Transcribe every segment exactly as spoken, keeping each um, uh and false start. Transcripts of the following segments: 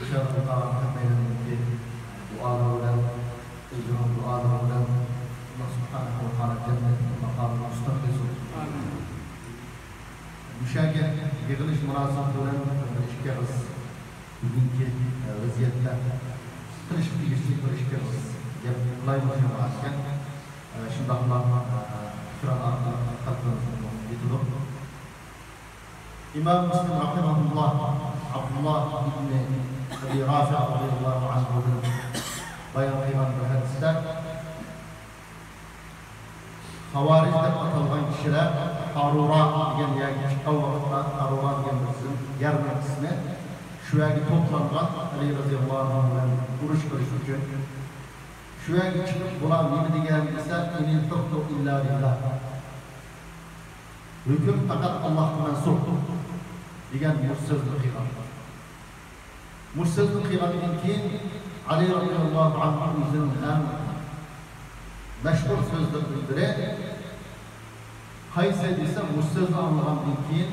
شەرەپلىك ھەممەيلەننىڭكى دۇئالىرى بىلەن، ئۆزىنىڭ دۇئالىرى بىلەن ئاللا سۇبھانەھۇ ۋە تائالا جەننەتتىكى ماقامىنى ئۈستۈن قىلسۇن. مۇشۇ يىغىلىش مۇناسىۋىتى بىلەن بىر ئىككى ئېغىز بۈگۈنكى، ئە، ۋەزىيەتتە قىلىشقا تېگىشلىك بىر ئىككى ئېغىز گەپ قىلايمىز جامائەتكە. ئە، شۇنداقلا، ئە، ئېكران ئارقىلىق قەلبىمىزگە يېتىدۇ. ئىمام مۇسلىم رەھىمەھۇللا ئابدۇللا ئىبنى ئەبى رافىئ رەزىياللاھۇ ئەنھۇدىن بايان قىلغان بىر ھەدىستە، خاۋارىج دەپ ئاتالغان كىشىلەر ھارۇرا دېگەن يەرگە چىققان ۋاقىتتا، ھارۇرا دېگەن بىر زېم-، يەرنىڭ ئىسمى، شۇ يەرگە توپلانغان ئەلى رەزىياللاھۇ ئەنھۇ بىلەن ئۇرۇش قىلىش ئۈچۈن. شۇ يەرگە چىقىپ، بۇلار نېمە دېگەن دېسە، «ئىنىل ھۇكمۇ ئىللا لىللا.» ھۆكۈم پەقەت ئاللاھقا مەنسۇپ دېگەن مۇشۇ سۆزنى قىلغان. مۇشۇ سۆزنى قىلغاندىن كېيىن ئەلى رەزىياللاھۇ ئەنھۇ ئۆزىنىڭ ئەڭ مەشھۇر سۆزلىرىدىن بىرى قايسى دېسە، مۇشۇ سۆزنى ئاڭلىغاندىن كېيىن،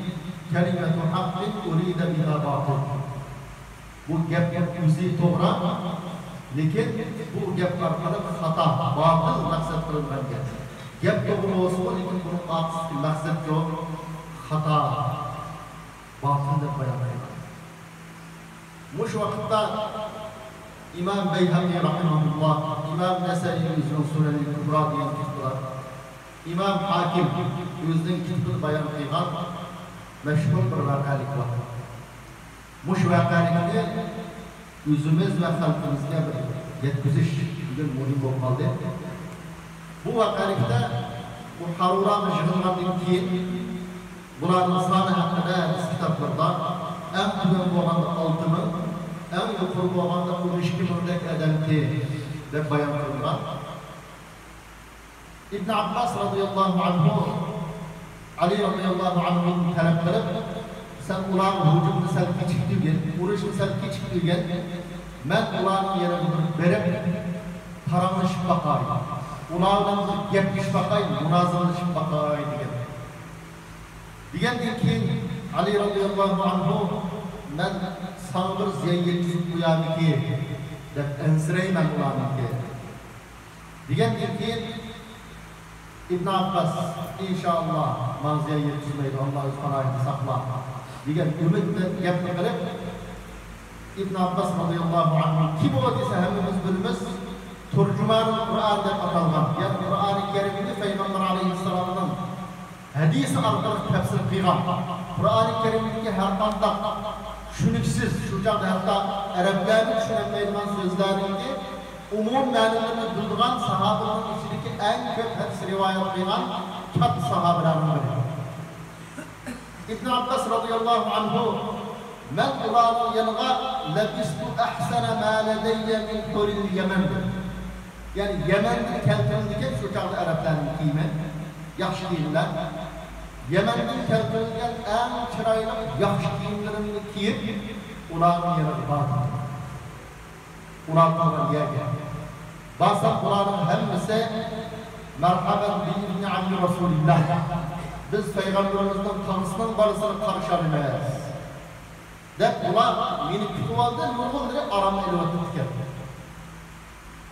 «كەلىمەتۇ ھەققىن ئۇرىدە بىھا باتىل.» بۇ گەپنىڭ ئۆزى توغرا، لېكىن بۇ گەپ ئارقىلىق خاتا، باتىل مەقسەت قىلىنغان گەپ. گەپ توغرا بولسىمۇ، لېكىن بۇنىڭ ئارقىسىدىكى مەقسەت يوق، خاتا، باتىل دەپ بايان قىلغان. مۇشۇ ۋاقىتتا ئىمام بەيھەقى رەھىمەھۇللا، ئىمام نەسەئى ئۆزىنىڭ سۇنەنى كۇبرا دېگەن كىتابى بار، ئىمام ھاكىم ئۆزىنىڭ كىتابىدا بايان قىلغان مەشھۇر بىر ۋەقەلىك بار. مۇشۇ ۋەقەلىكنى ئۆزىمىز ۋە خەلقىمىزگە بىر يەتكۈزۈش بۈگۈن مۇھىم بولۇپ قالدى. بۇ ۋەقەلىكتە بۇ ھارۇراغا يىغىلغاندىن كېيىن، بۇلارنىڭ سانى ھەققىدە ھەدىس كىتابلىرىدا ئەڭ تۆۋەن بولغاندا ئالتە مىڭ، ئەڭ يۇقىرى بولغاندا ئون ئىككى مىڭدەك ئادەمتى دەپ بايان قىلىنغان. ئىبن ئابباس رەزىياللاھۇ ئەنھۇ، ئەلى رەزىياللاھۇ ئەنھۇدىن تەلەپ قىلىپ، «سەن ئۇلارغا ھۇجۇمنى سەل كېچىكتۈرگىن، ئۇرۇشنى سەل كېچىكتۈرگىن، مەن ئۇلارنىڭ يېنىغا بىر بېرىپ، پاراڭلىشىپ باقاي، ئۇلار بىلەن بىر گەپلىشىپ باقاي، مۇنازىرىلىشىپ باقاي» دېگەن. دېگەندىن كېيىن ئەلى رەزىياللاھۇ ئەنھۇ، «مەن ساڭا بىر زىيان يەتكۈزۈپ قويارمىكىن دەپ ئەنسىرەيمەن ئۇلارنىڭكى» دېگەندىن كېيىن، ئىبن ئابباس، «ئىنشائاللا، ماڭا زىيان يەتكۈزمەيدۇ، ئاللا ئۆز پاناھىدا ساقلا» دېگەن ئۈمىد بىلەن گەپنى قىلىپ، ئىبن ئابباس رەزىياللاھۇ ئەنھۇ كىم ئۇ دېسە، ھەممىمىز بىلىمىز، تۇرجۇمانۇل قۇرئان دەپ ئاتالغان، يەنى قۇرئانى كەرىمنى پەيغەمبەر ئەلەيھىسسالامنىڭ ھەدىسى ئارقىلىق تەپسىر قىلغان، قۇرئانى كەرىمدىكى ھەرقانداق چۈشىنىكسىز، شۇ چاغدا ھەتتا ئەرەبلەرمۇ چۈشىنەلمەيدىغان سۆزلەرنىڭكى ئومۇمىي مەنىلىرىنى بىلىدىغان ساھابىلەرنىڭ ئىچىدىكى ئەڭ كۆپ ھەدىس رىۋايەت قىلغان كاتتا ساھابىلەرنىڭ بىرى. ئىبن ئابباس رەزىياللاھۇ ئەنھۇ، «مەن ئۇلارنىڭ يېنىغا لەبىستۇ ئەھسەنە ما لەدەييە مىن ھۇرىل يەمەن» دېدى. يەنى يەمەندىن كەلتۈرۈلىدىكەن شۇ چاغدا ئەرەبلەرنىڭ كىيىمى، ياخشى كىيىملەر. يەمەندىن كەلتۈرۈلگەن ئەڭ چىرايلىق ياخشى كىيىملىرىمنى كىيىپ، ئۇلارنىڭ يېنىغا باردىم. ئۇلار تۇرغان يەرگە بارسام، ئۇلارنىڭ ھەممىسى، «مەرھەبەن بىئىبنى ئەممى رەسۇلىللا، بىز پەيغەمبىرىمىزنىڭ تاغىسىنىڭ بالىسىنى قارشى ئالىمىز» دەپ، ئۇلار مېنى كۈتۈۋالدى، نۇرغۇنلىرى ئارام ئېلىۋاتىدىكەن.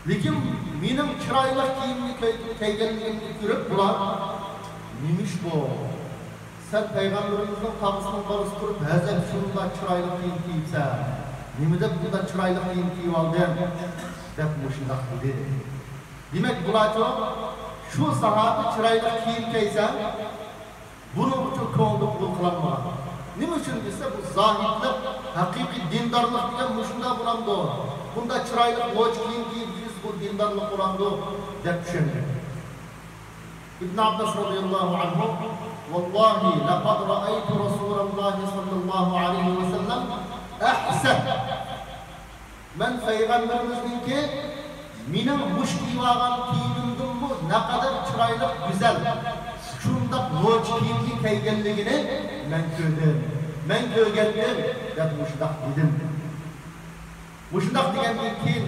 لېكىن مېنىڭ چىرايلىق كىيىمنى كىي-، كىيگەنلىكىمنى كۆرۈپ، بۇلار، «نېمە ئىش بۇ؟ سەن پەيغەمبىرىمىزنىڭ تاغىسىنىڭ بالىسى تۇرۇپ، ھەزەپ شۇنداق چىرايلىق كىيىم كىيىپسەن. نېمە دەپ بۇنداق چىرايلىق كىيىم كىيىۋالدىڭ؟» دەپ مۇشۇنداق دېدى. دېمەك، بۇلارچۇ، شۇ ساھابە چىرايلىق كىيىم كىيسە، بۇنىڭ ئۈچۈن كۆڭلى قوبۇل قىلالمىغان. نېمە ئۈچۈن دېسە، بۇ زاھىدلىق، ھەقىقىي دىندارلىق دېگەن مۇشۇنداق بولامدۇ؟ بۇنداق چىرايلىق نوچى كىيىم كىيىپ يۈرسە، بۇ دىندارلىق بولامدۇ؟ دەپ چۈشەنگەن. ئىبن ئابباس رەزىياللاھۇ ئەنھۇ، «ۋاللاھى لەقەد رەئەيتۇ رەسۇلەللاھى سەللەللاھۇ ئەلەيھى ۋەسەللەم ئەھسەن.» مەن پەيغەمبىرىمىزنىڭكى مېنىڭ مۇشۇ كىيىۋالغان كىيىمىمدىنمۇ نەقەدەر چىرايلىق، گۈزەل، شۇنداق نوچى كىيىمنى كىيگەنلىكىنى مەن كۆردۈم، مەن كۆرگەنتىم، دەپ مۇشۇنداق دېدىم. مۇشۇنداق دېگەندىن كېيىن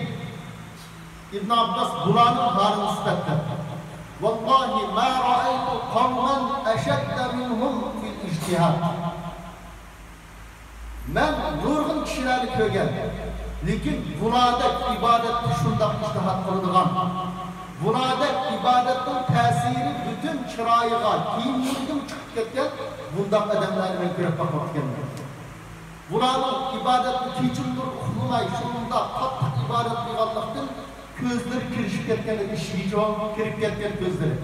ئىبن ئابباس بۇلارنىڭ ھالىنى سۈپەتلەپ، «ۋاللاھى ما رەئەيتۇ قەۋمەن ئەشەددە مىنھۇم فىل ئىجتىھاد.» مەن نۇرغۇن كىشىلەرنى كۆرگەن، لېكىن بۇلاردەك ئىبادەتتە شۇنداق ئىجتىھات قىلىدىغان، بۇلاردەك ئىبادەتنىڭ تەسىرى پۈتۈن چىرايىغا، كىيىملىرىگىمۇ چىقىپ كەتكەن بۇنداق ئادەملەرنى مەن كۆرۈپ باقماپتىكەنمەن. بۇلارنىڭ ئىبادەتنى كېچىمۇ ئۇخلىماي شۇنداق قاتتىق ئىبادەت قىلغانلىقتىن كۆزلىرى كىرىشىپ كەتكەن، ئىشىكىچۇ كىرىپ كەتكەن كۆزلىرى.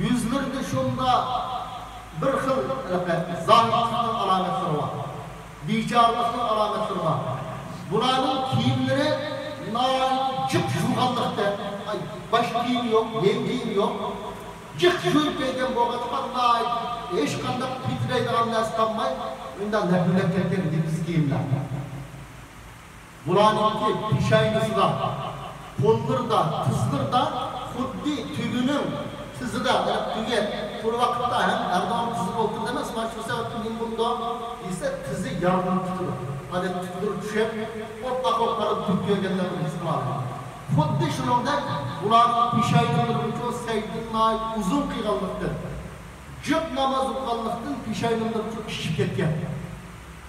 يۈزلىرىدە شۇنداق بىر خىل زاھىدلىقنىڭ ئالامەتلىرى بار، بىچارىلىقنىڭ ئالامەتلىرى بار. بۇلارنىڭ كىيىملىرى ناھايىتى جىق يۇغانلىقتا، ئاي، باش كىيىمى يوق، يەڭ كىيىمى يوق. جىق يۇيۇپ كەلگەن بولغاچقا، ناھايىتى ھېچقانداق پىتىرەيدىغان نەرسە تاپماي، مۇنداق لەپىلدەپ كەتكەن نېپىز كىيىملەر. بۇلارنىڭكى پېشاينىسىدا، قوللىرىدا، تىزلىرىدا خۇددى تۆگىنىڭ تىزىدا، يەنى تۆگە بىر ۋاقىتتا ھەم ئەردوغان تىزىدا ئولتۇرىدۇ ئەمەس، مانا شۇ سەۋەبتىن نېمە بولىدۇ دېسە، تىزى يارىلىنىپ كېتىدۇ. ئادەتتە تۈكلىرى چۈشۈپ، ئوپئاق بولۇپ قالىدۇ، تۈك كۆرگەندە بۇنى ھېس قىلالمايدۇ. خۇددى شۇنىڭدەك بۇلارنىڭ پېشاينىلىرىچۇ سەجدىنى ناھايىتى ئۇزۇن قىلغانلىقتىن، جىق ناماز ئوقۇغانلىقتىن پېشاينىلىرىچۇ شىشىپ كەتكەن.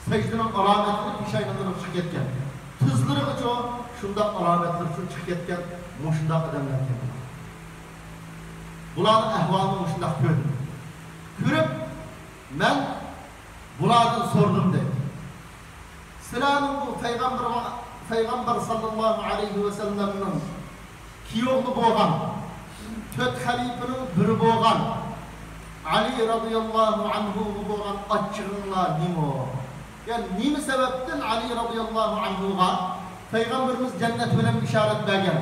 سەجدىنىڭ ئالامەتلىرى پېشاينىلىرىغا چىقىپ كەتكەن. تىزلىرىغىچۇ شۇنداق ئالامەتلىرىچۇ چىقىپ كەتكەن مۇشۇنداق ئادەملەر ئىكەن. بۇلارنىڭ ئەھۋالىنى مۇشۇنداق كۆردۈم. كۆرۈپ، مەن بۇلاردىن سورىدىم دەيدۇ. سىلەرنىڭ بۇ پەيغەمبەر، پەيغەمبەر ساللاللاھۇ ئەلەيھى ۋەسەللەمنىڭ كىيوغلى بولغان، تۆت خەلىپىنىڭ بىرى بولغان ئەلى رازىياللاھۇ ئەنھۇغا بولغان ئاچچىقىڭلار نېمە؟ يەنى نېمە سەۋەبتىن ئەلى رازىياللاھۇ ئەنھۇغا پەيغەمبىرىمىز جەننەت بىلەن بېشارەت بەرگەن،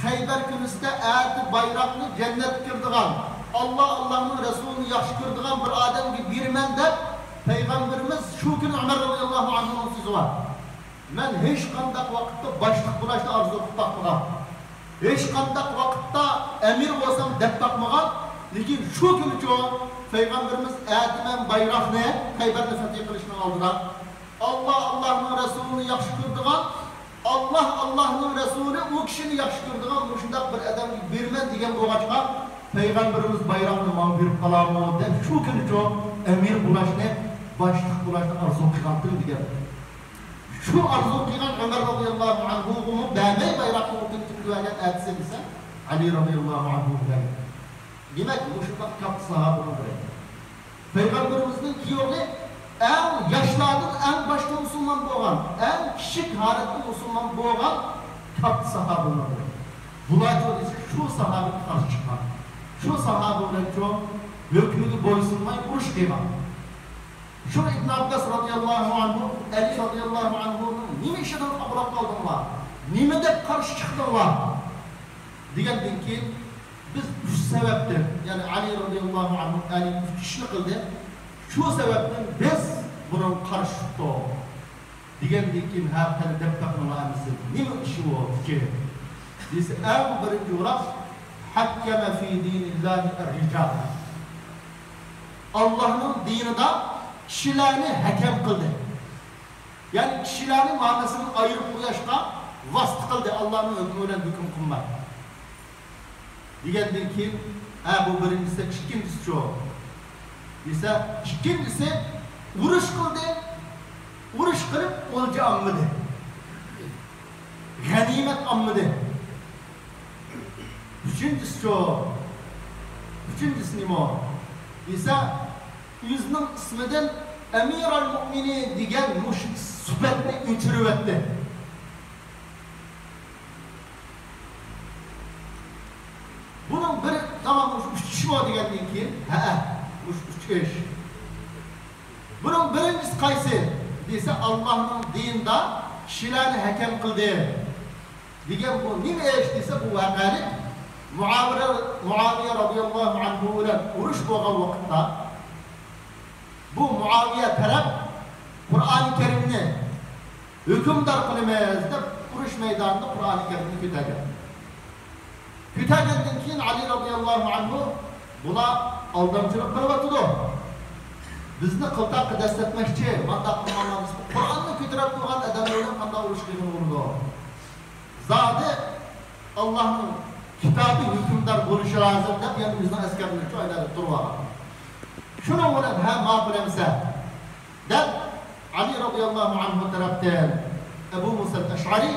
خەيبەر كۈنىسىدە ئەتە بايراقنى جەننەتكە كىرىدىغان، ئاللا، ئاللانىڭ رەسۇلىنى ياخشى كۆرىدىغان بىر ئادەمگە بېرىمەن دەپ، پەيغەمبىرىمىز شۇ كۈنى ئۆمەر رازىياللاھۇ ئەنھۇنىڭ سۆزى بار. مەن ھېچقانداق ۋاقىتتا باشلىق بولۇشنى ئارزۇ قىلىپ باقمىغان. ھېچقانداق ۋاقىتتا ئەمىر بولسام دەپ باقمىغان. لېكىن شۇ كۈنىچۇ پەيغەمبىرىمىز ئەتە مەن بايراقنى خەيبەرنى فەتھى قىلىشنىڭ ئالدىدا، ئاللا، ئاللانىڭ رەسۇلىنى ياخشى كۆرىدىغان، ئاللا، ئاللانىڭ رەسۇلى ئۇ كىشىنى ياخشى كۆرىدىغان مۇشۇنداق بىر ئادەمگە بېرىمەن دېگەن بولغاچقا، پەيغەمبىرىمىز بايراقنى ماڭا بېرىپ قالارمۇ دەپ شۇ كۈنىچۇ ئەمىر بولۇشنى، باشلىق بولۇشنى ئارزۇ قىلغانتىم دېگەن. شۇ ئارزۇ قىلغان ئۆمەر رازىياللاھۇ ئەنھۇغىمۇ بەرمەي بايراقنى، ئۇ كۈنى كىم بەرگەن؟ ئەتىسى دېسە، ئەلى رازىياللاھۇ ئەنھۇ بەرگەن. دېمەك، مۇشۇنداق كاتتا ساھابىنىڭ بىرى. پەيغەمبىرىمىزنىڭ كىيوغى ئەڭ ياشلاردىن ئەڭ باشتا مۇسۇلمان بولغان، ئەڭ كىچىك ھالەتتە مۇسۇلمان بولغان كاتتا ساھابىنىڭ بىرى. بۇلارچۇ دېسە، شۇ ساھابىگە قارشى چىققان. شۇ ساھابە بىلەنچۇ ھۆكمىگە بويسۇنماي ئۇرۇش قىلغان. شۇ ئىبن ئابباس رازىياللاھۇ ئەنھۇ، ئەلى رازىياللاھۇ ئەنھۇنىڭ نېمە ئىشىدىن خاپىلاپ قالدىڭلار؟ نېمە دەپ قارشى چىقتىڭلار؟ دېگەندىن كېيىن، بىز ئۈچ سەۋەبتىن، يەنى ئەلى رازىياللاھۇ ئەنھۇ، ئەلى ئۈچ ئىشنى قىلدى. شۇ سەۋەبتىن بىز بۇنىڭغا قارشى چىقتۇق. دېگەندىن كېيىن، ھە، قېنى دەپ بېقىڭلار ئەمىسە، نېمە ئىشى ئۇ ئۈچى؟ دېسە، ئەڭ بىرىنچى ئۇلار، ھەككەمە فى دىنىللاھى ئەررىجال. ئاللاھنىڭ دىنىدا كىشىلەرنى ھەكەم قىلدى. يەنى كىشىلەرنى مانىسىدىن ئايرىپ قويۇشقا ۋاسىتە قىلدى، ئاللانىڭ ھۆكمى بىلەن ھۆكۈم قىلماي. دېگەندىن كېيىن، ھە، بۇ بىرىنچىسى، ئىككىنچىسىچۇ؟ دېسە، ئىككىنچىسى ئۇرۇش قىلدى، ئۇرۇش قىلىپ ئولجا ئالمىدى، غەنىيمەت ئالمىدى. ئۈچىنچىسىچۇ؟ ئۈچىنچىسى نېمە؟ دېسە، ئۆزىنىڭ ئىسمىدىن ئەمىرۇل مۇئمىنىن دېگەن مۇشۇ سۈپەتنى ئۆچۈرۈۋەتتى. بۇنىڭ بىر، تامام، مۇشۇ ئۈچ ئىش بار دېگەندىن كېيىن، ھەئە، مۇشۇ ئۈچ ئىش. بۇنىڭ بىرىنچىسى قايسى دېسە، ئاللاھنىڭ دىنىدا كىشىلەرنى ھەكەم قىلدى دېگەن بۇ نېمە ئىش دېسە، بۇ ۋەقەلىك مۇئاۋىيە، مۇئاۋىيە رازىياللاھۇ ئەنھۇ بىلەن ئۇرۇش بولغان ۋاقىتتا، بۇ مۇئاۋىيە تەرەپ قۇرئانى كەرىمنى ھۆكۈمدار قىلىمىز دەپ، ئۇرۇش مەيدانىدا قۇرئانى كەرىمنى كۆتەرگەن. كۆتەرگەندىن كېيىن ئەلى رازىياللاھۇ ئەنھۇ، بۇلار ئالدامچىلىق قىلىۋاتىدۇ، بىزنى قىلتاققا دەسسەتمەكچى، مانداق قىلماڭلار دېسە، قۇرئاننى كۆتۈرۈپ تۇرغان ئادەملەر بىلەن قانداق ئۇرۇش قىلغىلى بولىدۇ؟ زادى ئاللاھنىڭ كىتابى ھۆكۈمدار بولۇشى لازىم دەپ، يەنە ئۆزىنىڭ ئەسكەرلىرىنى شۇ ئايلاردا تۇرۇۋالغان. شۇنىڭ بىلەن، ھە، ماقۇل ئەمىسە دەپ، ئەلى رەزىيەللاھۇ ئەنھۇ تەرەپتىن ئەبۇ مۇسەل ئەشئەرى،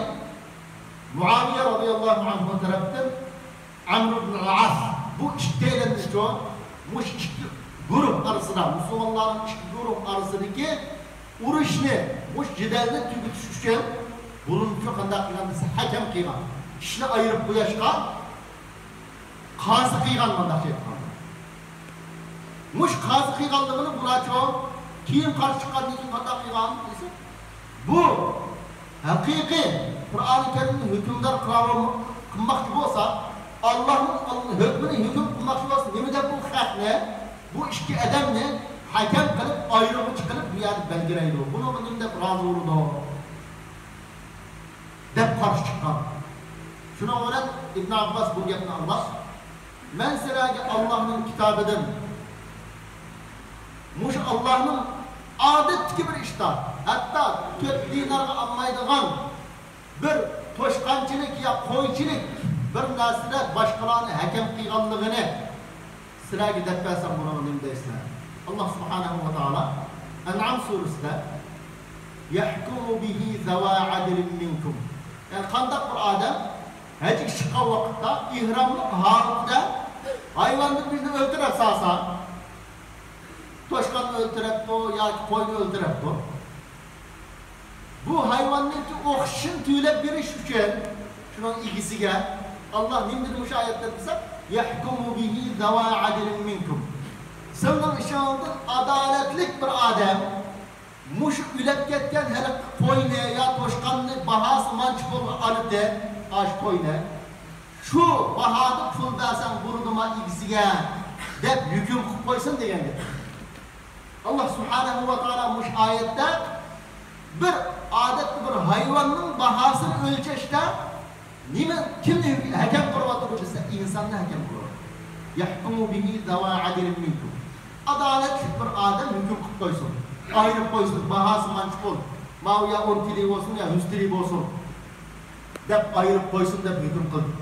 مۇئاۋىيە رەزىيەللاھۇ ئەنھۇ تەرەپتىن ئەمر ئىبن ئەل ئاس، بۇ ئىككىيلەننىچۇ، مۇشۇ ئىككى گۇرۇھ ئارىسىدا، مۇسۇلمانلارنىڭ ئىككى گۇرۇھ ئارىسىدىكى ئۇرۇشنى، مۇشۇ جېدەلنى تۈگىتىش ئۈچۈن بۇلۇنچۇ قانداق قىلغان دېسە، ھەكەم قىلغان. ئىشنى ئايرىپ قويۇشقا قازى قىلغان مۇنداق ئېيتقاندا. مۇشۇ قازى قىلغانلىقىنى بۇلارچۇ كېيىن قارشى چىققاندىن كېيىن قانداق قىلغان دېسە، بۇ ھەقىقىي قۇرئانى كەرىمنى ھۆكۈمدار قىلالم-، قىلماقچى بولسا، ئاللاھنىڭ ھۆكمىنى ھۆكۈم قىلماقچى بولسا، نېمە دەپ بۇ خەقنى، بۇ ئىككى ئادەمنى ھەكەم قىلىپ، ئايرىغۇچى قىلىپ بۇ يەردە بەلگىلەيدۇ؟ بۇنىڭغا نېمە دەپ رازى بولىدۇ؟ دەپ قارشى چىققان. شۇنىڭ بىلەن ئىبن ئابباس بۇ گەپنى ئاڭلاپ، مەن سىلەرگە ئاللاھنىڭ كىتابىدىن، مۇشۇ ئاللاھنىڭ ئادەتتىكى بىر ئىشتا، ھەتتا تۆت دىنارغا ئالمايدىغان بىر توشقانچىلىك يا قويچىلىك بىر نەرسىدە باشقىلارنى ھەكەم قىلغانلىقىنى سىلەرگە دەپ بەرسەم، بۇنىڭغا نېمە دەيسىلەر؟ ئاللاھ سۇبھانەھۇ ۋە تائالا ئەنئام سۈرىسىدە، يەھكۇمۇ بىھى زەۋا ئەدلىن مىنكۇم. يەنى قانداق بىر ئادەم ھەجگە چىققان ۋاقىتتا ئېھراملىق ھالىتىدە ھايۋاندىن بىرنى ئۆلتۈرۈپ سالسا، توشقاننى ئۆلتۈرۈپتۇ ياكى قوينى ئۆلتۈرۈپتۇ. بۇ ھايۋاننىڭكى ئوخشىشىنى تۆلەپ بېرىش ئۈچۈن شۇنىڭ ئىگىسىگە ئاللاھ نېمە دېدى مۇشۇ ئايەتتە دېسە، يەھكۇمۇ بىھى زەۋا ئەدلىن مىنكۇم. سىلىنىڭ ئىچىڭىزدىن ئادالەتلىك بىر ئادەم مۇشۇ ئۆلۈپ كەتكەن ھېلىقى قوينى يا توشقاننى باھاسى مانچە پۇلغا ئالىدۇ، ئاشۇ قوينى. شۇ باھادا پۇل بەرسەڭ بولىدۇما ئىگىسىگە دەپ ھۆكۈم قىلىپ قويسۇن دېگەن گەپ. ئاللاھ سۇبھانەھۇ ۋە تائالا مۇشۇ ئايەتتە بىر ئادەتتە بىر ھايۋاننىڭ باھاسىنى ئۆلچەشتە نېمە، كىمنى ھەكەم قىلىۋاتىدۇ دېسە، ئىنساننى ھەكەم قىلىۋاتىدۇ. يەھكۇمۇ بىھى زەۋا ئەدلىن مىنكۇم. ئادالەتلىك بىر ئادەم ھۆكۈم قىلىپ قويسۇن، ئايرىپ قويسۇن، باھاسى مانچە پۇل، ماۋۇ يا ئون تىلى بولسۇن يا يۈز تىلى بولسۇن دەپ ئايرىپ قويسۇن دەپ ھۆكۈم قىلدى.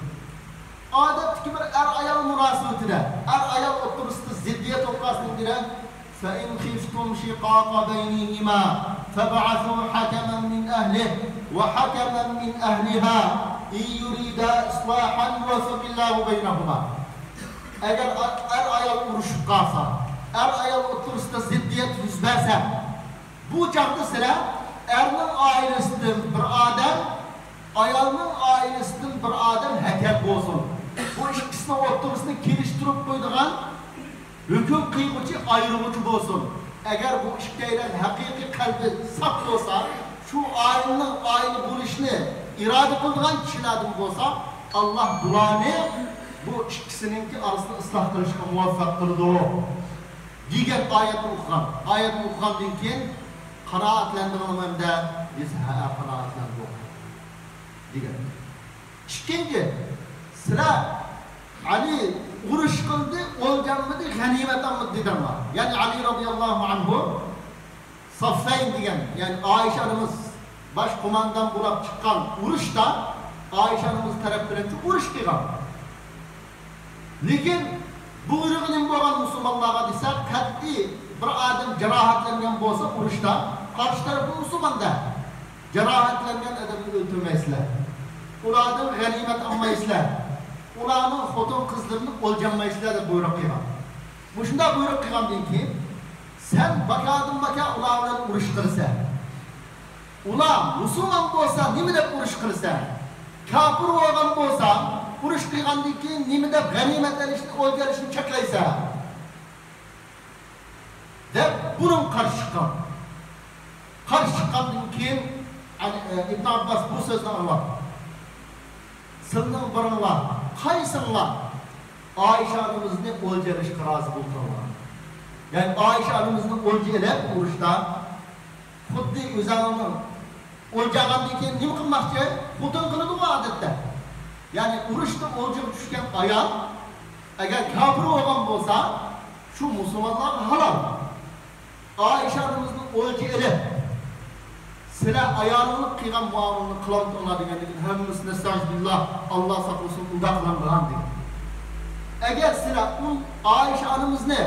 ئادەتتىكى بىر ئەر-ئايال مۇناسىۋىتىدە، ئەر-ئايال ئوتتۇرىسىدا زىددىيەت بولۇپ قالسا نېمە دېگەن؟ فَإِنْ خِفْتُمْ شِقَاقَ بَيْنِهِمَا فَابْعَثُوا حَكَمًا مِنْ أَهْلِهِ وَحَكَمًا مِنْ أَهْلِهَا إِنْ يُرِيدَا إِصْلَاحًا يُوَفِّقِ اللَّهُ بَيْنَهُمَا. ئەگەر ئا-، ئەر-ئايال ئۇرۇشۇپ قالسا، ئەر-ئايال ئوتتۇرىسىدا زىددىيەت يۈز بەرسە، بۇ چاغدا سىلەر ئەرنىڭ ئائىلىسىدىن بىر ئادەم، ئايالنىڭ ئائىلىسىدىن بىر ئادەم ھەكەم بولسۇن. بۇ ئىككىسىنىڭ ئوتتۇرىسىنى كېلىشتۈرۈپ قويىدىغان ھۆكۈم قىلغۇچى، ئايرىغۇچى بولسۇن. ئەگەر بۇ ئىككىيلەن ھەقىقىي قەلبى ساپ بولسا، شۇ ئائىلىنىڭ ئائىلە بولۇشىنى ئىرادە قىلىدىغان كىشىلەردىن بولسا، ئاللاھ بۇلارنى بۇ ئىككىسىنىڭكى ئارىسىنى ئىسلاھ قىلىشقا مۇۋەپپەق قىلىدۇ. دېگەن ئايەتنى ئوقۇغان. ئايەتنى ئوقۇغاندىن كېيىن، قانائەتلەندىڭلارمۇ ئەمدى؟ دېسە، ھەئە، قانائەتلەندۇق، دېگەن. ئىككىنچى، سىلەر ئەلى ئۇرۇش قىلدى، ئولجانمىدى، غەنىيمەت ئالمىدى دېدىڭلار. يەنى ئەلى رەزىيەللاھۇ ئەنھۇ سەففەين دېگەن، يەنى ئائىشە ئانىمىز باش قوماندان بولاپ چىققان ئۇرۇشتا ئائىشە ئانىمىز تەرەپ بىلەن ئۇرۇش قىلغان. لېكىن بۇيرۇقى نېمە بولغان مۇسۇلمانلارغا دېسە، قەتئىي بىر ئادەم جاراھەتلەنگەن بولسا ئۇرۇشتا، قارشى تەرەپمۇ مۇسۇلمان-دە، جاراھەتلەنگەن ئادەمنى ئۆلتۈرمەيسىلەر. ئۇلاردىن غەنىيمەت ئالمايسىلەر. ئۇلارنىڭ خوتۇن-قىزلىرىنى ئولجانمايسىلەر دەپ بۇيرۇق قىلغان. مۇشۇنداق بۇيرۇق قىلغاندىن كېيىن، سەن باكادىن باكا ئۇلار بىلەن ئۇرۇش قىلىسەن. ئۇلار مۇسۇلمان بولسا نېمە دەپ ئۇرۇش قىلىسەن؟ كاپىر بولغان بولسا، ئۇرۇش قىلغاندىن كېيىن نېمە دەپ غەنىيمەت ئېلىشنى، ئولجا ئېلىشنى چەكلەيسەن؟ دەپ بۇنىڭغا قارشى چىققان. قارشى چىققاندىن كېيىن، ئەن-، ئىبن ئابباس بۇ سۆزنى ئاڭلاپ، سىلىنىڭ بىرىڭلار، قايسىڭلار ئائىشە ئانىمىزنى ئولجا ئېلىشقا رازى بولدۇڭلار؟ يەنى ئائىشە ئانىمىزنى ئولجا ئېلىپ ئۇرۇشتا، خۇددى ئۆزۈڭنىڭ ئولجا ئالغاندىن كېيىن نېمە قىلماقچى؟ خوتۇن قىلىدىغۇ ئادەتتە. يەنى ئۇرۇشتا ئولجىغا چۈشكەن ئايال ئەگەر كاپىر بولغان بولسا، شۇ مۇسۇلمانلارغا ھالال. ئائىشە ئانىمىزنى ئولجا ئېلىپ، سىلەر ئايالىڭلار قىلغان مۇئامىلىنى قىلامتىڭلار دېگەندىن كېيىن ھەممىسى نەستەئىزۇبىللا، ئاللا ساقلىسۇن، ئۇنداق قىلمىغان دېگەن. ئەگەر سىلەر ئۇ ئائىشە ئانىمىزنى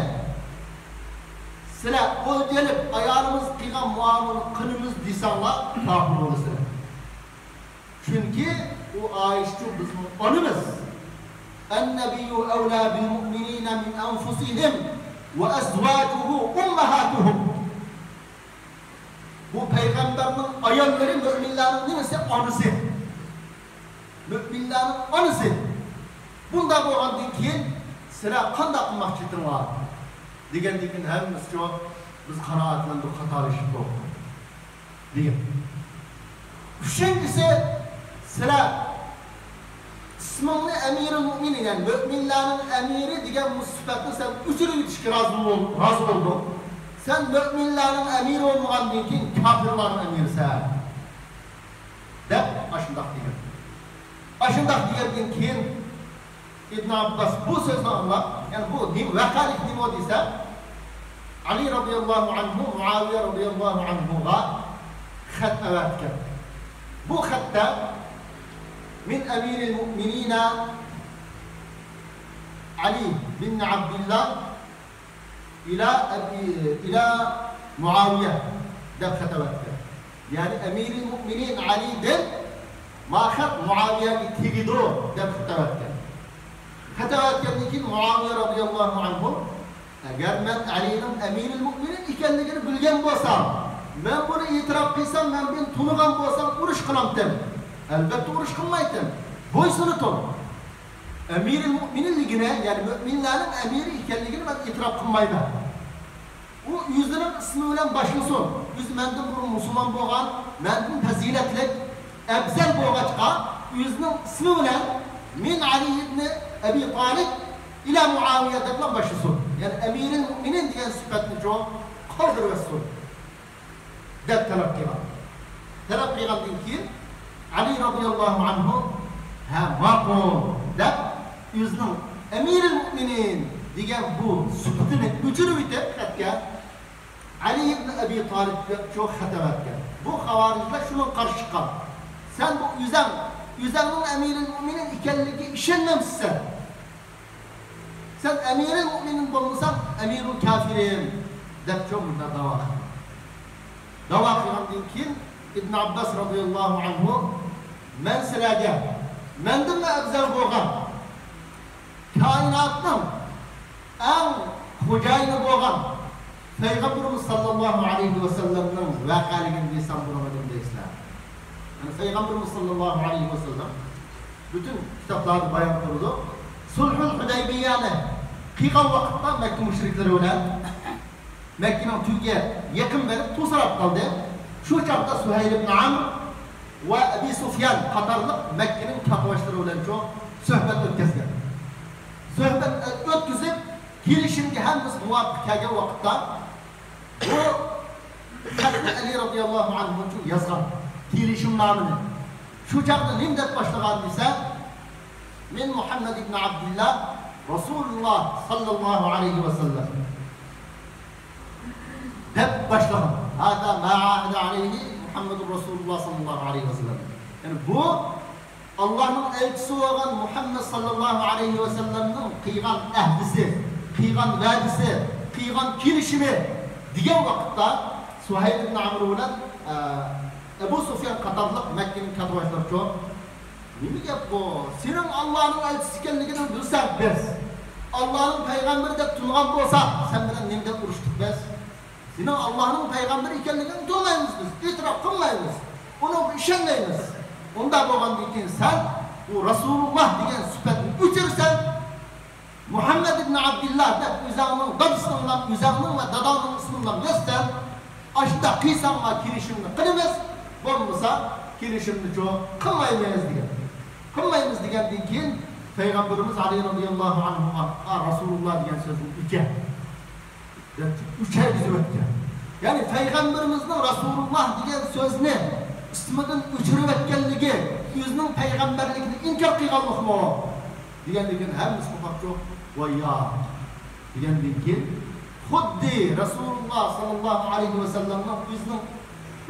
سىلەر ئۆلتۈرۈپ ئايالىمىز قىلغان مۇئامىلىنى قىلىمىز دېسەڭلار، كاپىر بولىسىلەر. چۈنكى ئۇ ئائىشىچۇ بىزنىڭ ئانىمىز. النبي أولى بالمؤمنين من أنفسهم وأزواجه أمهاتهم. بۇ پەيغەمبەرنىڭ ئاياللىرى مۆمىنلەرنىڭ نېمىسى؟ ئانىسى. مۆمىنلەرنىڭ ئانىسى. بۇنداق بولغاندىن كېيىن سىلەر قانداق قىلماقچى ئىدىڭلار؟ دېگەندىن كېيىن ھەممىسىچۇ بىز قانائەتلەندۇق، خاتالىشىپتۇق دېگەن. ئۈچىنچىسى، سىلەر ئىسمىڭنى ئەمىرۇل مۆمىنىن، يەنى مۆمىنلەرنىڭ ئەمىرى دېگەن بۇ سۈپەتنى سەن ئۆچۈرۈۋېتىشكە رازى بول-، رازى بولدۇڭ. سەن مۆمىنلەرنىڭ ئەمىرى بولمىغاندىن كېيىن كاپىرلارنىڭ ئەمىرىسەن، دەپ ئاشۇنداق دېگەن. ئاشۇنداق دېگەندىن كېيىن ئىبن ئابباس بۇ سۆزنى ئاڭلاپ، يەنى بۇ نېمە، ۋەقەلىك نېمە دېسە، ئەلى رەزىياللاھۇ ئەنھۇ مۇئاۋىيە رەزىياللاھۇ ئەنھۇغا خەت ئەۋەتكەن. بۇ خەتتە من أمير المؤمنين علي بن عبد الله إلى أبي، إلى معاوية دەپ خەت ئەۋەتكەن. يەنى ئەمىرۇل مۆمىنىن ئەلىدىن ما خەت مۇئاۋىيەگە تېگىدۇ دەپ خەت ئەۋەتكەن. خەت ئەۋەتكەندىن كېيىن مۇئاۋىيە رەزىياللاھۇ ئەنھۇ، ئەگەر مەن ئەلىنىڭ ئەمىرۇل مۆمىنىن ئىكەنلىكىنى بىلگەن بولسام، مەن بۇنى ئېتىراپ قىلسام، مەن بۇنى تونۇغان بولسام، ئۇرۇش قىلامتىم. ئەلۋەتتە ئۇرۇش قىلمايتتىم. بويسۇنۇتۇڭ. ئەمىرۇل مۆمىنىنلىكىنى، يەنى مۆمىنلەرنىڭ ئەمىرى ئىكەنلىكىنى مەن ئېتىراپ قىلمايمەن. ئۇ ئۆزىنىڭ ئىسمى بىلەن باشلىسۇن. ئۆزى مەندىن بۇرۇن مۇسۇلمان بولغان، مەندىن پەزىلەتلىك، ئەپزەل بولغاچقا، ئۆزىنىڭ ئىسمى بىلەن من ئەلى ئىبنى ئەبى تالىب ئىلە مۇئاۋىيە دەپلا باشلىسۇن. يەنى ئەمىرۇل مۆمىنىن دېگەن سۈپەتنىچۇ قالدۇرۇۋەتسۇن. دەپ تەلەپ قىلغان. تەلەپ قىلغاندىن كېيىن ئەلى رەزىياللاھۇ ئەنھۇ، ھە، ماقۇل، دەپ ئۆزىنىڭ ئەمىرۇل مۆمىنىن دېگەن بۇ سۈپىتىنى ئۆچۈرۈۋېتىپ خەتكە ئەلى ئىبن ئەبى تالىپقا شۇ خەت ئەۋەتكەن. بۇ خاۋارىجلار شۇنىڭغا قارشى چىققان. سەن بۇ ئۆزەڭ، ئۆزەڭنىڭ ئەمىرۇل مۆمىنىن ئىكەنلىكىگە ئىشەنمەمسىز سەن؟ سەن ئەمىرۇل مۆمىنىن بولمىساڭ، ئەمىرۇل كافىرىن دەپ شۇ مۇنداق داۋا قىلغان. داۋا قىلغاندىن كېيىن ئىبن ئابباس رەزىياللاھۇ ئەنھۇ، مەن سىلەرگە مەندىنمۇ ئەپزەل بولغان، كائىناتنىڭ ئەڭ خوجايىنى بولغان پەيغەمبىرىمىز ساللاللاھۇ ئەلەيھى ۋەسەللەمنىڭ ۋەقەلىكىنى دېسەم بولامدۇ دەيسىلەر. يەنى پەيغەمبىرىمىز ساللاللاھۇ ئەلەيھى ۋەسەللەم پۈتۈن كىتابلاردا بايان قىلىدۇ. سۇلھۇل ھۇدەيبىيەنى قىلغان ۋاقىتتا مەككە مۇشرىكلىرى بىلەن مەككىنىڭ تۈۋىگە يېقىن بېرىپ توسۇراپ قالدى. شۇ چاغدا سۇھەيل ئىبن ئەمر ۋە ئەبى سۇفيان قاتارلىق مەككىنىڭ كاتتىباشلىرى بىلەن شۇ سۆھبەت ئۆتكۈزگەن. سۆھبەت ئۆتكۈزۈپ، كېلىشىمگە ھەممىسى مۇۋاپىق كەلگەن ۋاقىتتا، بۇ خەتنى ئەلى رەزىياللاھۇ ئەنھۇ يازغان، كېلىشىمنامىنى. شۇ چاغدا نېمە دەپ باشلىغان دېسە، من مۇھەممەد ئىبن ئابدىللا رەسۇلۇللا ساللاللاھۇ ئەلەيھى ۋەسەللەم دەپ باشلىغان. ھازا ما ئاھەدە ئەلەيھى مۇھەممەدۇر رەسۇلۇللا ساللاللاھۇ ئەلەيھى ۋەسەللەم. يەنى بۇ ئاللاھنىڭ ئەلچىسى بولغان مۇھەممەد ساللاللاھۇ ئەلەيھى ۋەسەللەمنىڭ قىلغان ئەھدىسى، قىلغان ۋەدىسى، قىلغان كېلىشىمى دېگەن ۋاقىتتا سۇھەيل ئىبن ئەمر بىلەن، ئە، ئەبۇ سۇفيان قاتارلىق مەككىنىڭ كاتتىباشلىرىچۇ، نېمە گەپ بۇ؟ سېنىڭ ئاللاھنىڭ ئەلچىسى ئىكەنلىكىڭنى بىلسەك بىز، ئاللاھنىڭ پەيغەمبىرى دەپ تونۇغان بولساق، سەن بىلەن نېمە دەپ ئۇرۇشتۇق بىز؟ سېنىڭ ئاللاھنىڭ پەيغەمبىرى ئىكەنلىكىڭنى تونۇمايمىز بىز، ئېتىراپ قىلمايمىز، ئۇنىڭغا ئىشەنمەيمىز. ئۇنداق بولغاندىن كېيىن سەن بۇ رەسۇلۇللا دېگەن سۈپەتنى ئۆچۈرىسەن، مۇھەممەد ئىبن ئابدىللا دەپ ئۆزەڭنىڭ دادىسىنىڭلا، ئۆزەڭنىڭ ۋە داداڭنىڭ ئىسمىنىلا يازسەن، ئاشۇنداق قىلساڭلا كېلىشىمنى قىلىمىز، بولمىسا كېلىشىمنىچۇ قىلمايمىز دېگەن. قىلمايمىز دېگەندىن كېيىن پەيغەمبىرىمىز ئەلى رەزىياللاھۇ ئەنھۇغا، ئا، رەسۇلۇللا دېگەن سۆزنى ئۆچۈر دەپ ئۆچۈرگۈزۈۋەتكەن. يەنى پەيغەمبىرىمىزنىڭ رەسۇلۇللا دېگەن سۆزنى ئىسمىدىن ئۆچۈرۈۋەتكەنلىكى ئۆزىنىڭ پەيغەمبەرلىكىنى ئىنكار قىلغانلىقمۇ؟ دېگەندىن كېيىن ھەممىسى قوپاپچۇ، ۋاي يا، دېگەندىن كېيىن خۇددى رەسۇلۇللا ساللاللاھۇ ئەلەيھى ۋەسەللەمنىڭ ئۆزىنىڭ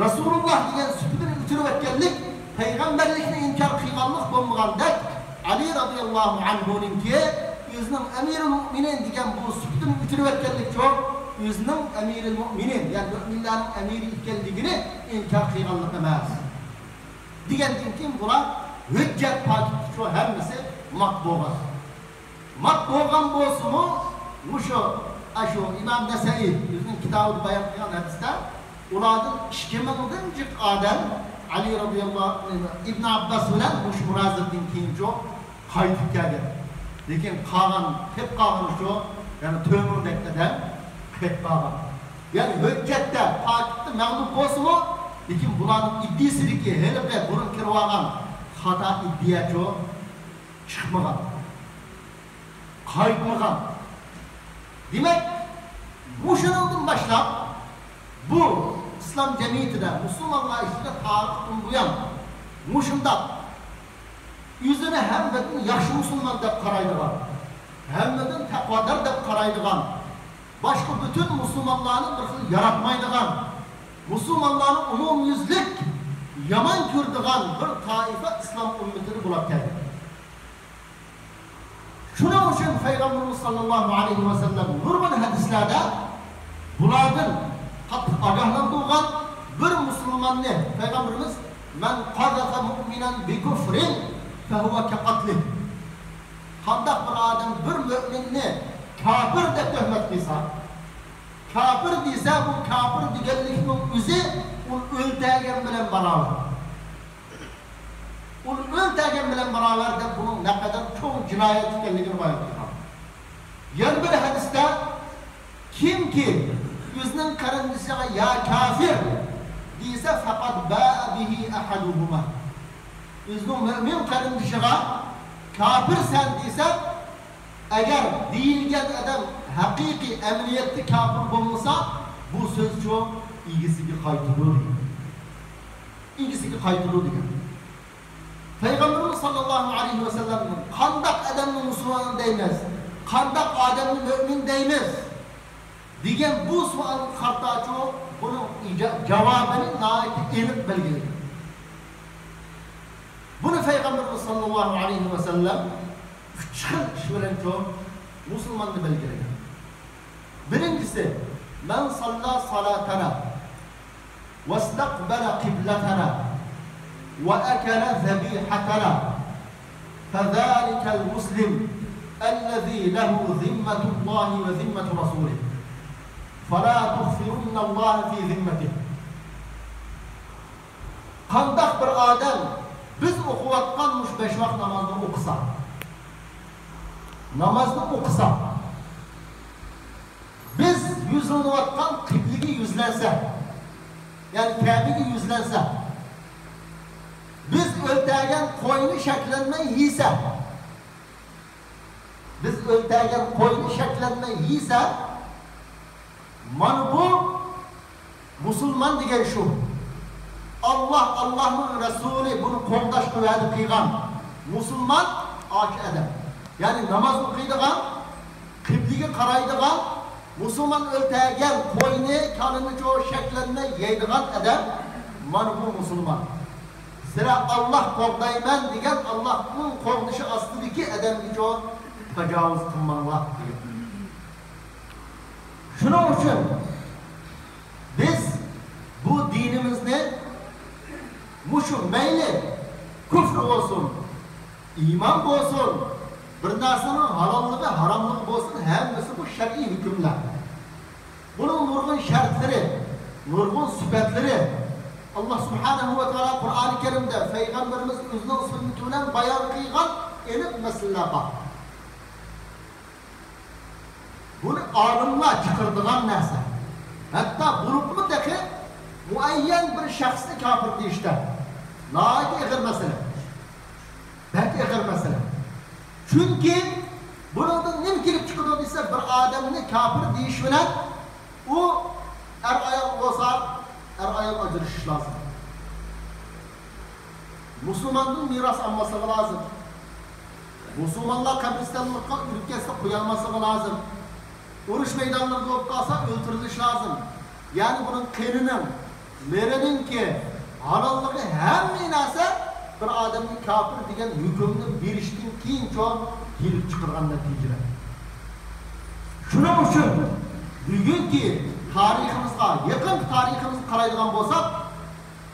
رەسۇلۇللا دېگەن سۈپىتىنى ئۆچۈرۈۋەتكەنلىك، پەيغەمبەرلىكنى ئىنكار قىلغانلىق بولمىغاندەك، ئەلى رەزىياللاھۇ ئەنھۇنىڭكى ئۆزىنىڭ ئەمىرۇل مۆمىنىن دېگەن بۇ سۈپىتىنى ئۆچۈرۈۋەتكەنلىكچۇ، ئۆزىنىڭ ئەمىرىل مۆمىنىن، يەنى مۆمىنلەرنىڭ ئەمىرى ئىكەنلىكىنى ئىنكار قىلغانلىق ئەمەس. دېگەندىن كېيىن بۇلار ھۆججەت پاكىتتا شۇ ھەممىسى مات بولغان. مات بولغان بولسىمۇ، مۇشۇ، ئاشۇ ئىمام نەسەئىي ئۆزىنىڭ كىتابىدا بايان قىلغان ھەدىستە، ئۇلاردىن ئىككى مىڭدىن جىق ئادەم ئەلى رەزىياللاھۇ، ئىبن ئابباس بىلەن مۇشۇ مۇنازىرىدىن كېيىنچۇ قايتىپ كەلگەن. لېكىن قالغان، قېلىپ قالغىنى شۇ، يەنى تۆت مىڭدەك ئادەم قېلىپ قالغان. يەنى ھۆججەتتە، پاكىتتا مەغلۇپ بولسىمۇ، لېكىن بۇلارنىڭ ئىدىيىسىدىكى ھېلىقى بۇرۇن كىرىۋالغان خاتا ئىدىيەچۇ چىقمىغان. قايتمىغان. دېمەك، مۇشۇنىڭدىن باشلاپ، بۇ ئىسلام جەمئىيىتىدە، مۇسۇلمانلار ئىچىدە تارىختىن بۇيان مۇشۇنداق ئۆزىنى ھەممىدىن ياخشى مۇسۇلمان دەپ قارايدىغان، ھەممىدىن تەقۋادار دەپ قارايدىغان، باشقا پۈتۈن مۇسۇلمانلارنى بىر خىل ياراتمايدىغان، مۇسۇلمانلارنى ئومۇميۈزلۈك يامان كۆرىدىغان بىر تائىپە ئىسلام ئۈممىتىدە بولاپ كەلگەن. شۇنىڭ ئۈچۈن پەيغەمبىرىمىز ساللاللاھۇ ئەلەيھى ۋەسەللەم نۇرغۇن ھەدىسلەردە بۇلاردىن قاتتىق ئاگاھلاندۇرغان بىر مۇسۇلماننى پەيغەمبىرىمىز، مەن قازەفە مۇئمىنەن بىكۇفرىن فەھۇۋە كەقەتلىھ. قانداق بىر ئادەم بىر مۆمىننى كاپىر دەپ تۆھمەت قىلسا، كاپىر دېسە، بۇ كاپىر دېگەنلىكنىڭ ئۆزى ئۇنى ئۆلتۈرگەن بىلەن باراۋەر. ئۇنى ئۆلتۈرگەن بىلەن باراۋەر دەپ، بۇنىڭ نەقەدەر چوڭ جىنايەت ئىكەنلىكىنى بايان قىلغان. يەنە بىر ھەدىستە، كىمكى ئۆزىنىڭ قېرىندىشىغا يا كافىر دېسە، فەقەد باءە بىھى ئەھەدۇھۇما. ئۆزىنىڭ مۆمىن قېرىندىشىغا كاپىرسەن دېسە، ئەگەر دېيىلگەن ئادەم ھەقىقىي ئەمەلىيەتتە كاپىر بولمىسا، بۇ سۆزچۇ ئىگىسىگە قايتىدۇ دېگەن. ئىگىسىگە قايتىدۇ دېگەن. پەيغەمبىرىمىز ساللاللاھۇ ئەلەيھى ۋەسەللەمنىڭ قانداق ئادەمنى مۇسۇلمان دەيمىز، قانداق ئادەمنى مۆمىن دەيمىز دېگەن بۇ سوئالغا قارىتاچۇ بۇنىڭ ئىجا-، جاۋابىنى ناھايىتى ئېنىق بەلگىلىگەن. بۇنى پەيغەمبىرىمىز ساللاللاھۇ ئەلەيھى ۋەسەللەم ئۈچ خىل ئىش بىلەنچۇ مۇسۇلماننى بەلگىلىگەن. بىرىنچىسى، مەن ساللا سالاتەنا ۋەستەقبەلە قىبلەتەنا ۋە ئەكەلە زەبىھەتەنا فەزالىكەل مۇسلىم ئەللەزى لەھۇ زىممەتۇللاھى ۋە زىممەتۇ رەسۇلىھ فەلا تۇخفىرۇننەللاھە فى زىممەتىھ. قانداق بىر ئادەم بىز ئوقۇۋاتقان مۇشۇ بەش ۋاق نامازنى ئوقۇسا، نامازنى ئوقۇسا، بىز يۈزلىنىۋاتقان قىبلىگە يۈزلەنسە، يەنى كەبىگە يۈزلەنسە، بىز ئۆلتۈرگەن قوينى شەكلەنمەي يېسە، بىز ئۆلتۈرگەن قوينى شەكلەنمەي يېسە، مانا بۇ مۇسۇلمان دېگەن شۇ. ئاللاھ، ئاللاھنىڭ رەسۇلى بۇنى قوغداشقا ۋەدە قىلغان مۇسۇلمان ئاشۇ ئادەم. يەنى ناماز ئوقۇيدىغان، قىبلىگە قارايدىغان، مۇسۇلمان ئۆلتۈرگەن قوينى، كالىنىچۇ شەكلەنمەي يەيدىغان ئادەم، مانا بۇ مۇسۇلمان. سىلەر ئاللاھ قوغدايمەن دېگەن، ئاللاھنىڭ قوغدىشى ئاستىدىكى ئادەمگىچۇ تاجاۋۇز قىلماڭلار دېگەن. شۇنىڭ ئۈچۈن بىز بۇ دىنىمىزنى مۇشۇ مەيلى كۇفر بولسۇن، ئىمان بولسۇن، بىر نەرسىنىڭ ھالاللىقى، ھاراملىقى بولسۇن، ھەممىسى بۇ شەرئىي ھۆكۈملەر. بۇنىڭ نۇرغۇن شەرتلىرى، نۇرغۇن سۈپەتلىرى، ئاللاھ سۇبھانەھۇ ۋە تائالا قۇرئانى كەرىمدە، پەيغەمبىرىمىز ئۆزىنىڭ سۈننىتى بىلەن بايان قىلغان ئېنىق مەسىلىلەر بار. بۇنى ئالىملار چىقىرىدىغان نەرسە. ھەتتا بولۇپمۇ تېخى مۇئەييەن بىر شەخسنى كاپىر دېيىشتە ناھايىتى ئېغىر مەسىلە. بەك ئېغىر مەسىلە. چۈنكى بۇنىڭدىن نېمە كېلىپ چىقىدۇ دېسە، بىر ئادەمنى كاپىر دېيىش بىلەن ئۇ ئەر-ئايال بولسا، ئەر-ئايال ئاجرىشىش لازىم. مۇسۇلماندىن مىراس ئالماسلىقى لازىم. مۇسۇلمانلار قەبرىستانلىققا ئۆلۈپ كەتسە قويالماسلىقى لازىم. ئۇرۇش مەيدانلىرىدا بولۇپ قالسا ئۆلتۈرۈلۈشى لازىم. يەنى بۇنىڭ قېنىنىڭ، نېرىنىڭكى ھالاللىقى، ھەممە نەرسە بىر ئادەمنى كاپىر دېگەن ھۆكۈمنى بېرىشتىن كېيىنچۇ كېلىپ چىقىدىغان نەتىجىلەر. شۇنىڭ ئۈچۈن بۈگۈنكى تارىخىمىزغا، يېقىنقى تارىخىمىزغا قارايدىغان بولساق،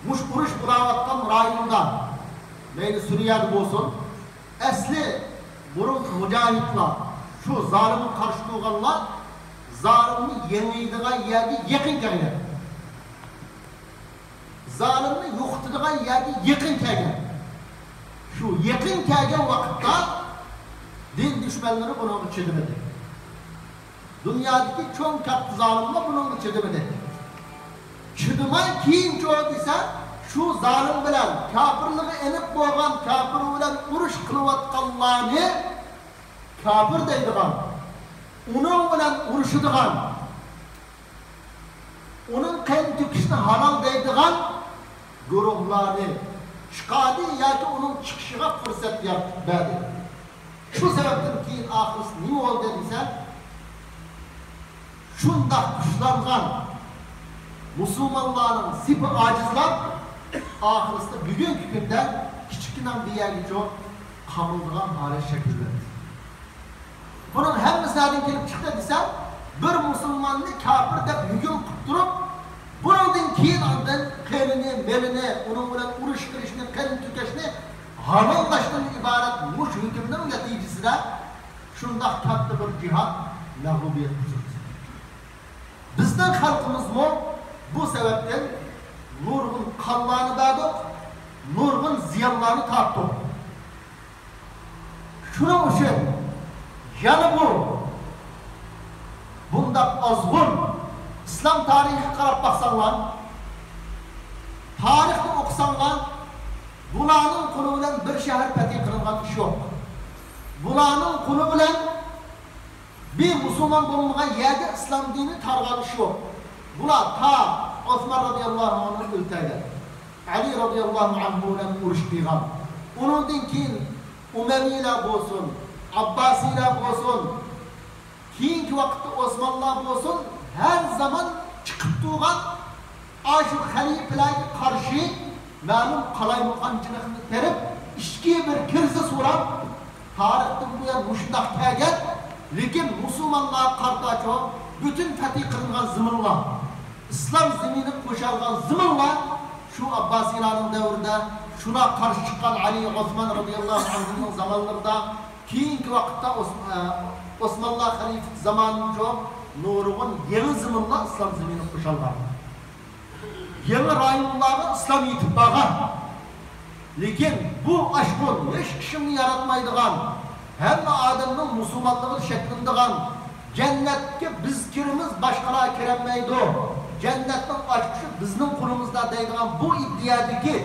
مۇشۇ ئۇرۇش بولاۋاتقان رايوندا، مەيلى سۈرىيەدە بولسۇن، ئەسلى بۇرۇنقى مۇجاھىدلار، شۇ زالىمغا قارشى تۇرغانلار زالىمنى يېڭىدىغان يەرگە يېقىن كەلگەن. زالىمنى يوقىتىدىغان يەرگە يېقىن كەلگەن. شۇ يېقىن كەلگەن ۋاقىتتا دىن دۈشمەنلىرى بۇنىڭغا چىدىمىدى. دۇنيادىكى چوڭ كاتتا زالىملار بۇنىڭغا چىدىمىدى. چىدىماي كېيىنچۇ دېسە، شۇ زالىم بىلەن، كاپىرلىقى ئېنىق بولغان كاپىر بىلەن ئۇرۇش قىلىۋاتقانلارنى كاپىر دەيدىغان، ئۇنىڭ بىلەن ئۇرۇشىدىغان، ئۇنىڭ قېنىنى تۆكۈشنى ھالال دەيدىغان گۇرۇھلارنى چىقاردى ياكى ئۇنىڭ چىقىشىغا پۇرسەت يارىتىپ بەردى. شۇ سەۋەبتىن كېيىن ئاخىرسى نېمە بولدى دېسە، شۇنداق كۈچلەنگەن مۇسۇلمانلارنىڭ سېپى ئاجىزلاپ، ئاخىرسىدا بۈگۈنكى كۈندە كىچىككىنە بىر يەرگىچۇ قامىلىدىغان ھالەت شەكىللەندى. بۇنىڭ ھەممىسى نەدىن كېلىپ چىقتى دېسە، بىر مۇسۇلماننى كاپىر دەپ ھۆكۈم قىلىپ تۇرۇپ، بۇنىڭدىن كېيىن ئاندىن قېنىنى، مېلىنى، ئۇنىڭ بىلەن ئۇرۇش قىلىشنى، قېنىنى تۆكۈشنى ھالاللاشتىن ئىبارەت مۇشۇ ھۆكۈمنىڭ نەتىجىسىدە شۇنداق كاتتا بىر جىھاد مەغلۇبىيەتكە ئۇچرىدى. بىزنىڭ خەلقىمىزمۇ بۇ سەۋەبتىن نۇرغۇن قانلارنى بەردۇق، نۇرغۇن زىيانلارنى تارتتۇق. شۇنىڭ ئۈچۈن يەنە بۇ، بۇنداق ئازغۇن ئىسلام تارىخىغا قاراپ باقساڭلار، تارىخنى ئوقۇساڭلار، بۇلارنىڭ قولى بىلەن بىر شەھەر پەتھى قىلىنغان ئىش يوق. بۇلارنىڭ قولى بىلەن بىر مۇسۇلمان بولمىغان يەردە ئىسلام دىنى تارغان ئىش يوق. بۇلار تا ئوسمان رازىياللاھۇ ئەنھۇ ئۆلتۈرگەن، ئەلى رازىياللاھۇ ئەنھۇ بىلەن ئۇرۇش قىلغان. ئۇنىڭدىن كېيىن ئۇمەۋىيلەر بولسۇن، ئابباسىيلەر بولسۇن، كېيىنكى ۋاقىتتا ئوسمانلار بولسۇن، ھەر زامان چىقىپ تۇرغان ئاشۇ خەلىپىلەرگە قارشى مەلۇم قالايمىقانچىلىقنى تېرىپ، ئىچكى بىر كىرىزىس ئۇراپ، تارىختىن بۇيان مۇشۇنداق كەلگەن، لېكىن مۇسۇلمانلارغا قارىتاچۇ، پۈتۈن پەتھى قىلىنغان زېمىنلار، ئىسلام زېمىنى قورشالغان زېمىنلار شۇ ئابباسىيلارنىڭ دەۋرىدە، شۇلار قارشى چىققان ئەلى، ئوسمان رازىياللاھۇ ئەنھۇمنىڭ زامانلىرىدا، كېيىنكى ۋاقىتتا ئوس-، ئە، ئوسمانلار خەلىپىلىك زامانىچۇ نۇرغۇن يېڭى زېمىنلار ئىسلام زېمىنى قورشالغان. يېڭى رايونلارغا ئىسلام يېتىپ بارغان. لېكىن بۇ ئاشقۇن، ھېچ كىشىنى ياراتمايدىغان، ھەممە ئادەمنىڭ مۇسۇلمانلىقىدا شەكلىنىدىغان، جەننەتكە بىز كىرىمىز، باشقىلار كىرەلمەيدۇ، جەننەتنىڭ ئاچقۇچى بىزنىڭ قولىمىزدا دەيدىغان بۇ ئىدىيەدىكى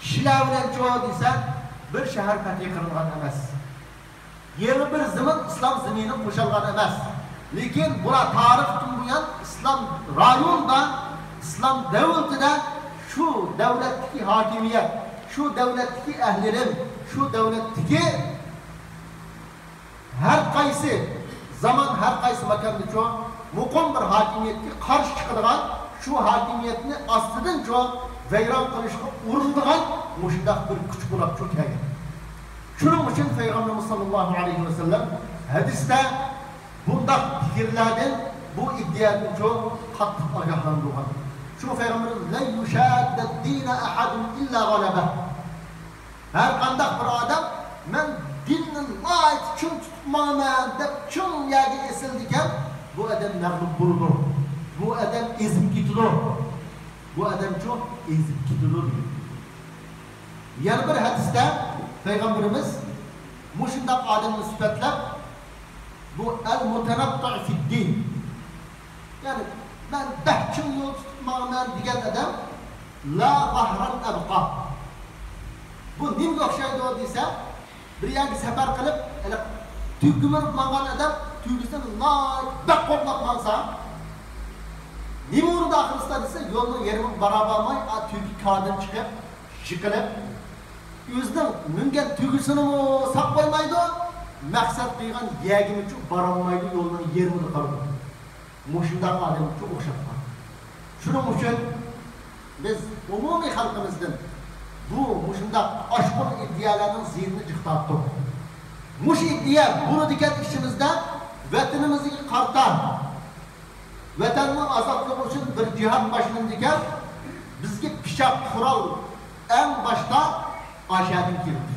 كىشىلەر بىلەنچۇ دېسە، بىر شەھەر پەتھى قىلىنغان ئەمەس. يېڭى بىر زېمىن ئىسلام زېمىنى قورشالغان ئەمەس. لېكىن بۇلار تارىختىن بۇيان ئىسلام رايونىدا، ئىسلام دۆلىتىدە، شۇ دۆلەتتىكى ھاكىمىيەت، شۇ دۆلەتتىكى ئەھلى ئىلىم، شۇ دۆلەتتىكى ھەر قايسى زامان، ھەر قايسى ماكاندىچۇ مۇقىم بىر ھاكىمىيەتكە قارشى چىقىدىغان، شۇ ھاكىمىيەتنى ئاستىدىنچۇ ۋەيران قىلىشقا ئۇرۇنىدىغان مۇشۇنداق بىر كۈچ بولاپچۇ كەلگەن. شۇنىڭ ئۈچۈن پەيغەمبىرىمىز ساللاللاھۇ ئەلەيھى ۋەسەللەم ھەدىستە بۇنداق پىكىرلەردىن، بۇ ئىدىيەدىنچۇ قاتتىق ئاگاھلاندۇرغان. شۇ پەيغەمبىرىمىز، لەن يۇشاددەد دىنە ئەھەدۇن ئىللا غەلەبە. ھەر قانداق بىر ئادەم، مەن دىننى ناھايىتى چىڭ تۇتۇپ ماڭىمەن دەپ چىڭ يەرگە ئېسىلىدىكەن، بۇ ئادەم مەغلۇپ بولىدۇ. بۇ ئادەم ئېزىپ كېتىدۇ. بۇ ئادەمچۇ ئېزىپ كېتىدۇ دېگەن. يەنە بىر ھەدىستە پەيغەمبىرىمىز مۇشۇنداق ئادەمنى سۈپەتلەپ، بۇ ئەل مۇتەنەتتىئۇ فىددىن. يەنى، مەن بەك چىڭ يول تۇتۇپ ماڭىمەن دېگەن ئادەم، لا ظەھرەن ئەبقا. بۇ نېمىگە ئوخشايدۇ دېسە، بىر يەرگە سەپەر قىلىپ، ھېلىقى تۈگىگە مىنىپ ماڭغان ئادەم تۈگىسىنى ناھايىتى بەك قوغلاپ ماڭسا، نېمە بولىدۇ ئاخىرسىدا دېسە، يولنىڭ يېرىمىغا بارا بارماي، ئا، تۈگە كاردىن چىقىپ، يىقىلىپ، ئۆزىنىڭ مىنگەن تۈگىسىنىمۇ ساق قويمايدۇ، مەقسەت قىلغان يەرگىمۇچۇ بارالمايدۇ، يولنىڭ يېرىمىدا قالىدۇ. مۇشۇنداق ئادەمگە ئوخشاپ قالدى. شۇنىڭ ئۈچۈن بىز ئومۇمىي خەلقىمىزدىن بۇ مۇشۇنداق ئاشقۇن ئىدىيەلەرنىڭ زىيىنىنى جىق تارتتۇق. مۇشۇ ئىدىيە بولىدىكەن ئىچىمىزدە ۋەتىنىمىزگە قارىتا ۋەتەننىڭ ئازادلىقى ئۈچۈن بىر جىھاد باشلىنىدىكەن، بىزگە پىچاق، قورال ئەڭ باشتا ئاشەدىن كېلىدۇ.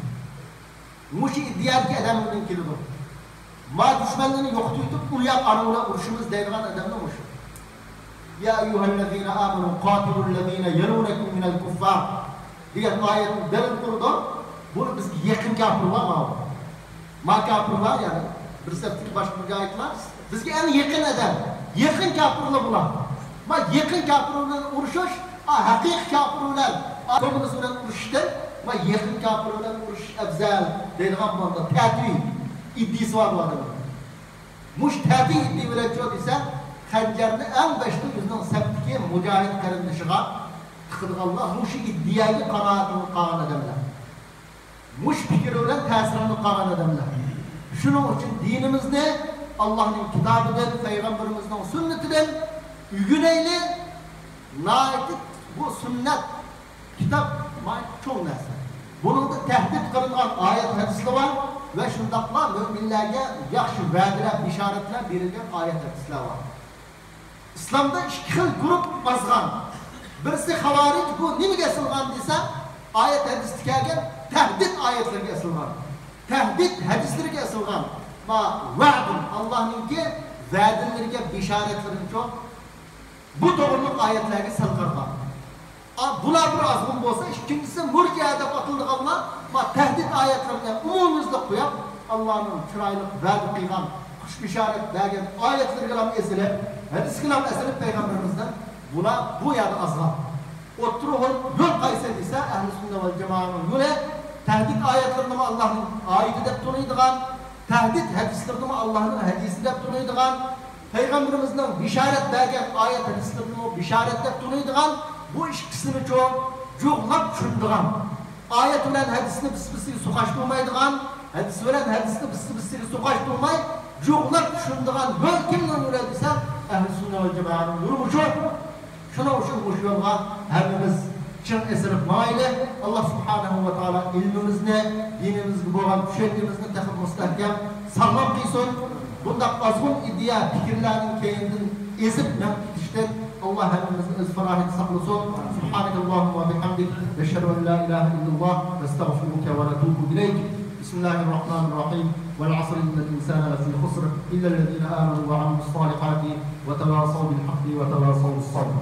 مۇشۇ ئىدىيەدىكى ئادەملەردىن كېلىدۇ. ما دۈشمەنلەرنى يوقىتىۋېتىپ، ئۇ ياق ئانىۋىلەر ئۇرۇشىمىز دەيدىغان ئادەملەر مۇشۇ. يا أيها الذين آمنوا قاتلوا الذين يلونكم من الكفار دېگەن ئايەتنى دەلىل قىلىدۇ. بۇنى بىزگە يېقىن كاپىرلار ماۋۇ. ما كاپىرلار، يەنى بىر سەپتىكى باشقا مۇجاھىدلار، بىزگە ئەڭ يېقىن ئادەم، يېقىن كاپىرلار بۇلار. ما يېقىن كاپىر بىلەن ئۇرۇشۇش، ئا، ھەقىقىي كاپىر بىلەن، ئا، كوممۇنىست بىلەن ئۇرۇشۇشتىن، ما يېقىن كاپىر بىلەن ئۇرۇشۇش ئەۋزەل دەيدىغان بولدى. تەتۈي ئىدىيىسى بار بۇ ئادەمنىڭ. مۇشۇ تەتۈي ئىدىيە بىلەن چۇ دېسە، خەنجەرنى ئەڭ بەشتە ئۆزىنىڭ سەپتىكى مۇجاھىد قېرىندىشىغا تىقىدىغانلار مۇشۇ ئىدىيەگە قانائەتلىنىپ قالغان ئادەملەر. مۇشۇ پىكىر بىلەن تەسىرلىنىپ قالغان ئادەملەر. شۇنىڭ ئۈچۈن دىنىمىزنى ئاللاھنىڭ كىتابىدىن، پەيغەمبىرىمىزنىڭ سۈننىتىدىن ئۆگىنەيلى. ناھايىتى بۇ سۈننەت كىتاب ناھايىتى چوڭ نەرسە. بۇنىڭدا تەھدىت قىلىنغان ئايەت ھەدىسلەر بار ۋە شۇنداقلا مۆمىنلەرگە ياخشى ۋەدىلەر، بېشارەتلەر بېرىلگەن ئايەت ھەدىسلەر بار. ئىسلامدا ئىككى خىل گۇرۇپ ئازغان. بىرسى خاۋارىج، بۇ نېمىگە ئېسىلغان دېسە، ئايەت ھەدىستە كەلگەن تەھدىت ئايەتلىرىگە ئېسىلغان. تەھدىت ھەدىسلىرىگە ئېسىلغان. ما ۋەدىن، ئاللاھنىڭكى ۋەدىلىرىگە، بېشارەتلىرىگىچۇ بۇ توغرىلىق ئايەتلەرگە سەل قارىغان. ئا، بۇلار بىر ئازغۇن بولسا، ئىككىنچىسى مۇرجىئە دەپ ئاتىلىدىغانلار، ما تەھدىت ئايەتلىرىنى ئومۇميۈزلۈك قويۇپ، ئاللانىڭ چىرايلىق ۋەدە قىلغان، خۇش بېشارەت بەرگەن ئايەتلىرىگىلا ئېسىلىپ، ھەدىسكىلا ئېسىلىپ پەيغەمبىرىمىزدىن، بۇلار بۇ يەردە ئازغان. ئوتتۇرا يول، يول قايسى دېسە، ئەھلى سۈننە ۋەل جامائەنىڭ يولى، تەھدىت ئايەتلىرىنىمۇ ئاللانىڭ ئايىتى دەپ تونۇيدىغان، تەھدىت ھەدىسلىرىنىمۇ ئاللانىڭ ھەدىسى دەپ تونۇيدىغان، پەيغەمبىرىمىزنىڭ بېشارەت بەرگەن ئايەت ھەدىسلىرىنىمۇ بېشارەت دەپ تونۇيدىغان، بۇ ئىككىسىنىچۇ جۇغلاپ چۈشىنىدىغان، ئايەت بىلەن ھەدىسنى بىس-بىسىگە سوقاشتۇرمايدىغان، ھەدىس بىلەن ھەدىسنى بىس-بىسىگە سوقاشتۇرماي جۇغلاپ چۈشىنىدىغان يول كىمنىڭ يولى دېسە، ئەھلى سۈننە ۋەل جامائەنىڭ يولى مۇشۇ. شۇنىڭ ئۈچۈن مۇشۇ يولغا ھەممىمىز چىڭ ئېسىلىپ ماڭايلى. ئاللا سۇبھانەھۇ ۋە تائالا ئىلمىمىزنى، دىنىمىزگە بولغان چۈشەنچىمىزنى تېخى مۇستەھكەم، ساغلام قىلسۇن. بۇنداق ئازغۇن ئىدىيە پىكىرلەرنىڭ كەينىدىن ئېزىپ مېڭىپ كېتىشتىن ئاللا ھەممىمىزنى ئۆز پاناھىدا ساقلىسۇن. سبحانك اللهم وبحمدك، نشهد أن لا إله إلا الله، نستغفرك ونتوب إليك. بسم الله الرحمن الرحيم. والعصر إن الإنسان لفي خسر إلا الذين آمنوا وعملوا الصالحات وتواصوا بالحق وتواصوا بالصبر.